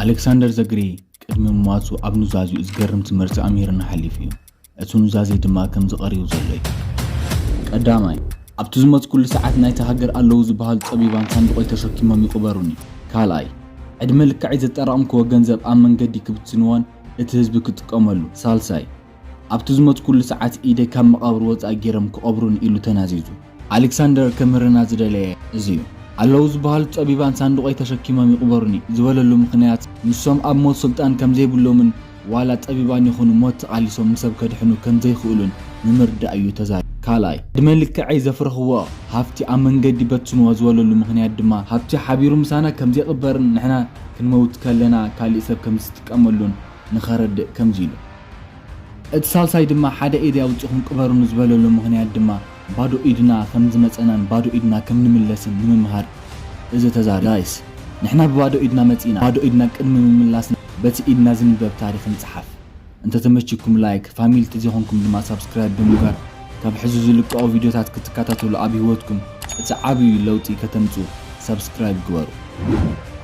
ኣሌክሳንደር ዘግሪ ቅድሚ ምሟቱ ኣብ ኑዛዜኡ ዝገርም ትምህርቲ ኣምሂርና ሓሊፉ እዩ። እቲ ኑዛዜ ድማ ከምዚ ቀሪቡ ዘሎ እዩ። ቀዳማይ፣ ኣብቲ ዝሞትኩሉ ሰዓት ናይታ ሃገር ኣለዉ ዝበሃሉ ጠቢባን ሳንዱቐይ ተሸኪሞም ይቕበሩኒ። ካልኣይ፣ ዕድመ ልክዐይ ዘጠራቐምክዎ ገንዘብ ኣብ መንገዲ ክብትንዎን እቲ ህዝቢ ክጥቀመሉ። ሳልሳይ፣ ኣብቲ ዝሞትኩሉ ሰዓት ኢደይ ካብ መቓብር ወጻኢ ገይሮም ክቐብሩኒ ኢሉ ተናዚዙ። ኣሌክሳንደር ከምህረና ዝደለየ እዚ እዩ። ኣለዉ ዝበሃሉ ጠቢባን ሳንዱቐይ ተሸኪሞም ይቕበሩኒ ዝበለሉ ምኽንያት፣ ንሶም ኣብ ሞት ስልጣን ከም ዘይብሎምን ዋላ ጠቢባን ይኹኑ ሞት ተቓሊሶም ንሰብ ከድሕኑ ከም ዘይኽእሉን ንምርዳእ እዩ ተዛሪቡ። ካልኣይ፣ ዕድመ ልክዐይ ዘፍረኽዎ ሃፍቲ ኣብ መንገዲ በትንዎ ዝበለሉ ምኽንያት ድማ፣ ሃብቲ ሓቢሩ ምሳና ከም ዘይቕበርን ንሕና ክንመውት ከለና ካሊእ ሰብ ከም ዝጥቀመሉን ንኸረድእ ከምዚ ኢሉ። እቲ ሳልሳይ ድማ ሓደ ኢደይ ኣውጺኹም ቅበሩኒ ዝበለሉ ምኽንያት ድማ ባዶ ኢድና ከም ዝመጸናን ባዶ ኢድና ከም ንምለስን ንምምሃር እዚ ተዛሪ። ጋይስ፣ ንሕና ብባዶ ኢድና መጺና፣ ባዶ ኢድና ቅድሚ ምምላስና በቲ ኢድና ዝንበብ ታሪኽ ንጽሓፍ። እንተተመችኩም ላይክ፣ ፋሚሊ ተዘይኮንኩም ድማ ሳብስክራይብ ብምግባር ካብ ሕዚ ዝልቀቑ ቪዲዮታት ክትከታተሉ ኣብ ህይወትኩም እቲ ዓብዩ ለውጢ ከተምጽኡ ሳብስክራይብ ግበሩ።